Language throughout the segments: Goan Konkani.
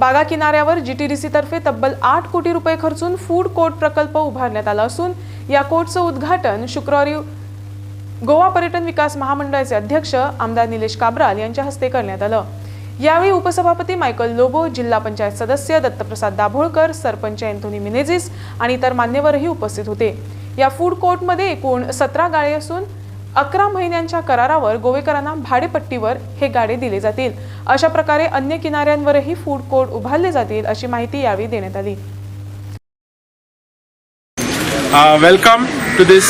बागा किनाऱ्यावर जीटीडीसी तर्फे तब्बल 8 कोटी रुपये खर्चून फूड कोर्ट प्रकल्प उभारण्यात आला असून या कोर्टचं उद्घाटन शुक्रवारी गोवा पर्यटन विकास महामंडळाचे अध्यक्ष आमदार निलेश काब्राल यांच्या हस्ते करण्यात आलं. यावेळी उपसभापती मायकल लोबो, जिल्हा पंचायत सदस्य दत्तप्रसाद दाभोळकर, सरपंच अँथोनी मिनेझिस आणि इतर मान्यवरही उपस्थित होते. या फूड कोर्टमध्ये एकूण 17 गाळे असून 11 महिन्यांच्या करारावर गोवेकरांना भाडेपट्टीवर हे गाडे दिले जातील. अशा प्रकारे अन्य किनाऱ्यांवरही फूड कोर्ट उभारले जातील, अशी माहिती यावेळी देण्यात आली. Welcome to this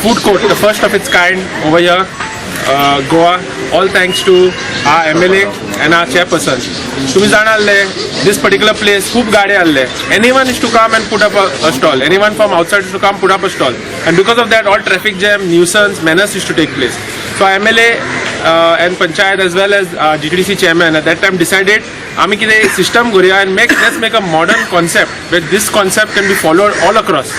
food court, the first of its kind over here, Goa. All thanks to our MLA and our chairperson. तुम्ही जाणा आहले, this particular place खूप गाडे आहले. Anyone is to come and put up a stall. Anyone from outside is to come put up a stall. And because of that, all traffic jam, nuisance, menace is to take place. So MLA and panchayat as well as GTDC chairman at that time decided आम्ही कितें सिस्टम करूया and make let's make a modern concept where this concept can be followed all across.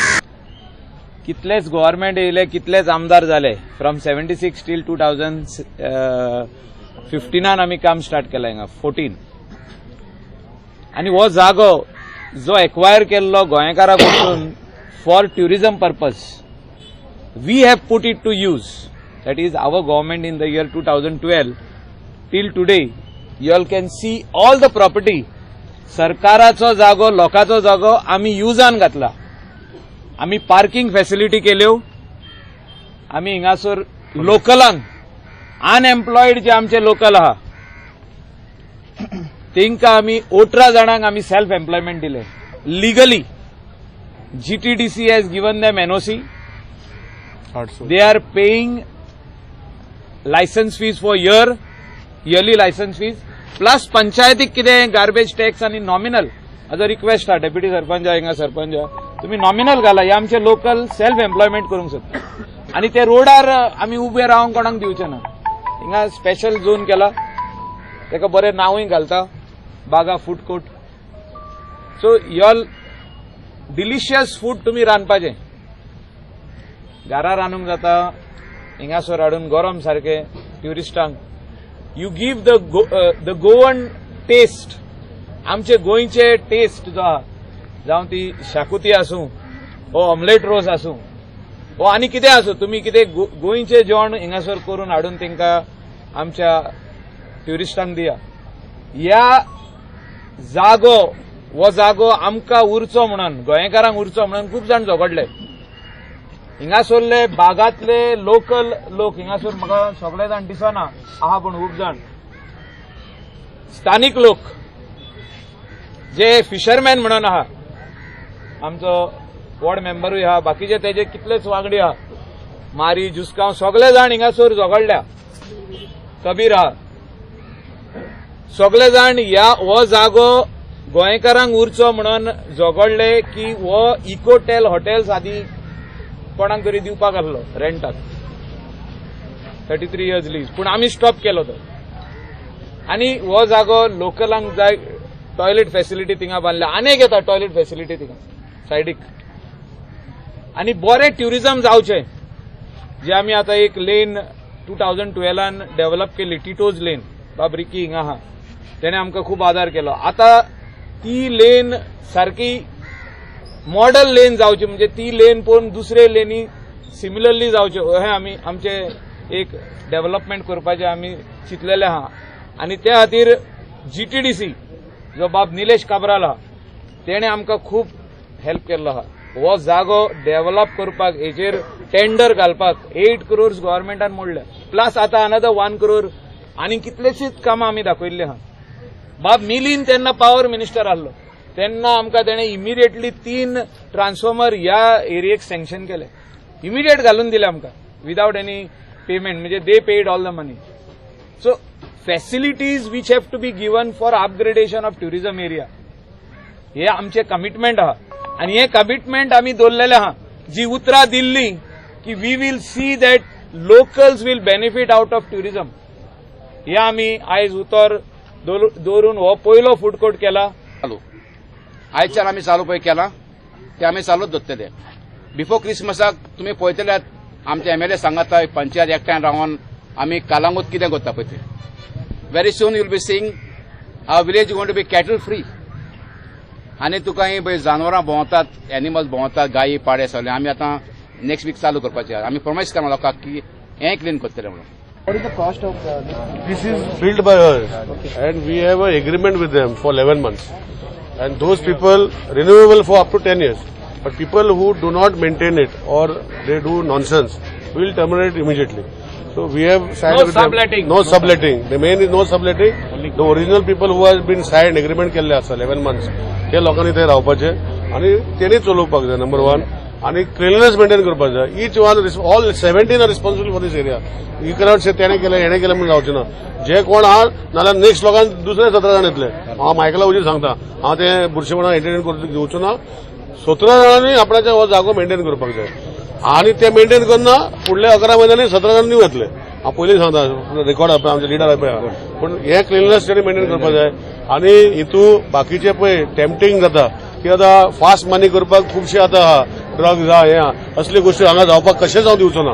कितलेच गव्हर्मेंट येयले, कितलेच आमदार जाले, from 76 till 2015 आमी काम स्टार्ट केलें हिंगा 14. आनी हो जागो जो एक्वायर केल्लो गोंयकारा कडसून for tourism purpose, we have put it to use. That is our government in the year 2012 till today. You all can see all the property. सरकाराचो जागो, लोकांचो जागो आमी युजान घातला. आमी पार्किंग फॅसिलिटी केल्यो. आमी हिंगासर लोकलांक, अनएम्प्लॉयड जे आमचे लोकल आहा, तेंकां आमी 18 जाणांक आमी सेल्फ एम्प्लॉयमेंट दिले. Legally GTDC has given them NOC. They are paying license fees for year, yearly license fees, plus पंचायतीक कितें गार्बेज टॅक्स आनी नॉमिनल. आतां रिक्वेस्ट आहा, डेप्युटी सरपंच हिंगा, सरपंच, तुम्ही नॉमिनल घाला. हे आमचे लोकल सेल्फ एम्प्लॉयमेंट करूंक सोदता आनी ते रोडार आमी उबे रावंक कोणाक दिवचे ना. हिंगा स्पेशल झोन केला, ताका बरें नांवूय घालता, Baga food court. So y'all delicious food तुमी रांदपाचें घरा रांदूंक जाता. हिंगासर हाडून गरम सारकें ट्युरिस्टांक you give the Goan taste. आमचे गोंयचे टेस्ट जो आहा, जावं ती शाकुती आसूं, हो ऑमलेट रोस आसूं, हो आनी कितें आसूं, तुमी कितें गोंयचें जेवण हिंगासर करून हाडून तांकां, आमच्या ट्युरिस्टांक दिया. ह्या जागो, हो जागो आमकां उरचो म्हणून, गोंयकारांक उरचो म्हणून खूब जाण झगडले. हिंगासरले बागांतले लोकल लोक, हिंगासर म्हाका सगळे जाण दिसना आहा, पूण खूब जाण स्थानीक लोक जे फिशरमॅन म्हणून आहा, आमचो वॉर्ड मेंबरूय आहा, बाकीचे तेजे कितलेच वांगडी आहा, मारी जुस्कांव, सगळे जाण हिंगासर झगडल्या. कबीर आहा. सगळे जाण ह्या हो जागो गोंयकारांक उरचो म्हणून झगडले की हो इकोटेल हॉटेल्स आदी कोणाक तरी दिवपाक आसलो रेंटाक, 33 इयर्स लीज, पूण आमी स्टॉप केलो तो. आनी हो जागो लोकलांक जाय. टॉयलेट फॅसिलिटी थिंगा बांदल्या, आनीक येता टॉयलेट फॅसिलिटी थिंगा सायडीक आनी बरें ट्युरिझम जावचें. जे आमी आतां एक लेन 2012 डेव्हलप केली, टिटोज लेन, बाब रिकी हिंगा आहा, तेणे आमकां खूब आदार केलो. आतां ती लेन सारकी मॉडल लेन जावची, म्हणजे ती लेन पळोवन दुसरे लेनी सिमिलरली जावच्यो, हें आमी आमचे एक डेव्हलपमेंट करपाचें आमी चिंतलेलें आहा. आनी त्या खातीर जीटीडीसी जो बाब निलेश काब्राल आहा, तेणे आमकां खूब हेल्प केल्लो आहा. हो जागो डेव्हलप करपाक, हेजेर टेंडर घालपाक 8 क्रोर्स गव्हर्मेंटान मोडले, प्लस आतां अनदर 1 क्रोर आनी कितलेशीच कामां आमी दाखयल्ली आहा. बाब मिलीन तेन्ना पावर मिनिस्टर आहलो, तेन्ना आमकां तेणे इमिडिएटली तीन ट्रान्सफॉर्मर ह्या एरियेक सँक्शन केले, इमिडिएट घालून दिले आमकां विदावट एनी पेमेंट, म्हणजे they paid all the money. So facilities which have to be given for upgradation of tourism area, हे आमचे कमिटमेंट आहा आनी हे कमिटमेंट आमी दवरलेले आहा. जी उतरां दिल्ली की we will see that locals will benefit out of tourism, हे आमी आयज उतर दवरून हो पयलो फूड कोर्ट केला. चालू आयच्यान आमी चालू पळय केला, ते आमी चालूच दवरतले. बिफोर क्रिसमसाक तुमी पळयतले, आमचे एमएलए सांगता, पंचायत एकठांय रावन आमी कालांगूत कितें करता पळय ते. Very soon you'll be seeing our village going to be cattle free. आनी तुका ही पळय जानवरां भोंवतात, एनिमल्स भोंवतात, गायी पाडे सगळे. आमी आतां नेक्स्ट वीक चालू करपाचे आहा. आमी प्रॉमीस करना लोकांक की हें क्लीन करतले म्हणून. What is the cost of this? This is built by us and we have an agreement with them for 11 months. And those people renewable for up to 10 years. But people who do not maintain it or they do nonsense will terminate immediately. So we have signed No with them. Subletting. No subletting. The main is no subletting. The original people who have been signed agreement केल्ले आसा 11 months, ते लोकांनी थंय रावपाचे आनी तेणी चलोवपाक जाय नंबर वन, आनी क्लिननेस मेंटेन करपाक जाय. Each one, all 17 are responsible for this area. You cannot say तेणे केलें, हेणे केलें म्हणून जावचें ना. जे कोण आहा, नाल्यार नेक्स्ट लोकांक दुसरे 17 जाण येतले. हांव मायकला वचून सांगता, हांव ते बुरशेपणा एंटरटेन करून घेवचो ना. 17 जाणांनी आपणाचे हो जागो मेंटेन करपाक जाय आनी ते मेंटेन करना फुडल्या 11 म्हयन्यांनी 17 जाण न्यू येतले. हांव पयलीं सांगता, रेकॉर्ड आमचे लिडर पळय. पूण हे क्लिननेस तेणी मेंटेन करपाक जाय. आनी हितू बाकीचे पळय टेम्पटींग जाता की आतां फास्ट मनी करपाक खुबशे आतां ड्रग्स आहा, हे आहा, असली गोश्टी हांगा जावपाक कशेंच हांव दिवचो ना.